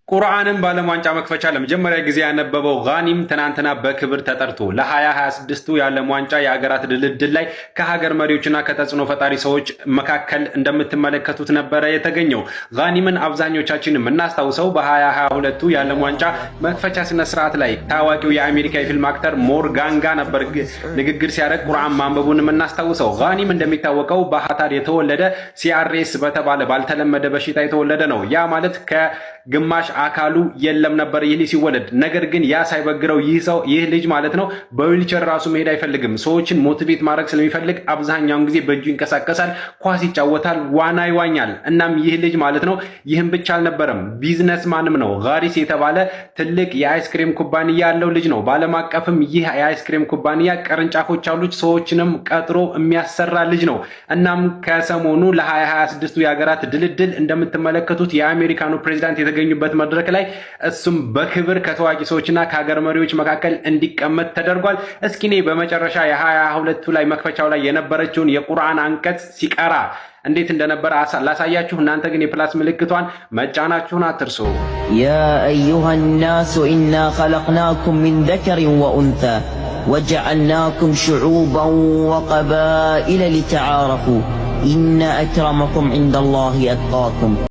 ቁርአንን በዓለም ዋንጫ መክፈቻ ለመጀመሪያ ጊዜ ያነበበው ጋኒም ትናንትና በክብር ተጠርቶ ለ2026ቱ የዓለም ዋንጫ የሀገራት ድልድል ላይ ከሀገር መሪዎችና ከተጽዕኖ ፈጣሪ ሰዎች መካከል እንደምትመለከቱት ነበረ የተገኘው። ጋኒምን አብዛኞቻችን የምናስታውሰው በ2022ቱ የዓለም ዋንጫ መክፈቻ ስነ ስርዓት ላይ ታዋቂው የአሜሪካ የፊልም actor ሞርጋን ጋር ነበር ንግግር ሲያደርግ ቁርአን ማንበቡን የምናስታውሰው። ጋኒም እንደሚታወቀው በካታር የተወለደ CRS በተባለ ባልተለመደ በሽታ የተወለደ ነው። ያ ማለት ከግማሽ አካሉ የለም ነበር ይህ ልጅ ሲወለድ። ነገር ግን ያ ሳይበግረው ይህ ሰው፣ ይህ ልጅ ማለት ነው፣ በዊልቸር ራሱ መሄድ አይፈልግም። ሰዎችን motivate ማድረግ ስለሚፈልግ አብዛኛውን ጊዜ በእጁ ይንቀሳቀሳል፣ ኳስ ይጫወታል፣ ዋና ይዋኛል። እናም ይህ ልጅ ማለት ነው ይህም ብቻ አልነበረም፣ businessman ም ነው። ጋሪስ የተባለ ትልቅ የአይስክሬም ኩባንያ ያለው ልጅ ነው። በዓለም አቀፍም ይህ የአይስክሬም ኩባንያ ቅርንጫፎች አሉት፣ ሰዎችንም ቀጥሮ የሚያሰራ ልጅ ነው። እናም ከሰሞኑ ለ2026ቱ የሀገራት ድልድል እንደምትመለከቱት የአሜሪካኑ ፕሬዚዳንት የተገኙበት መድረክ ላይ እሱም በክብር ከታዋቂ ሰዎችና ከሀገር መሪዎች መካከል እንዲቀመጥ ተደርጓል። እስኪ እኔ በመጨረሻ የ22ቱ ላይ መክፈቻው ላይ የነበረችውን የቁርአን አንቀጽ ሲቀራ እንዴት እንደነበረ ላሳያችሁ። እናንተ ግን የ plus ምልክቷን መጫናችሁን አትርሱ። يا أيها الناس إنا خلقناكم من ذكر وأنثى وجعلناكم شعوبا وقبائل لتعارفوا إن أكرمكم عند الله أتقاكم.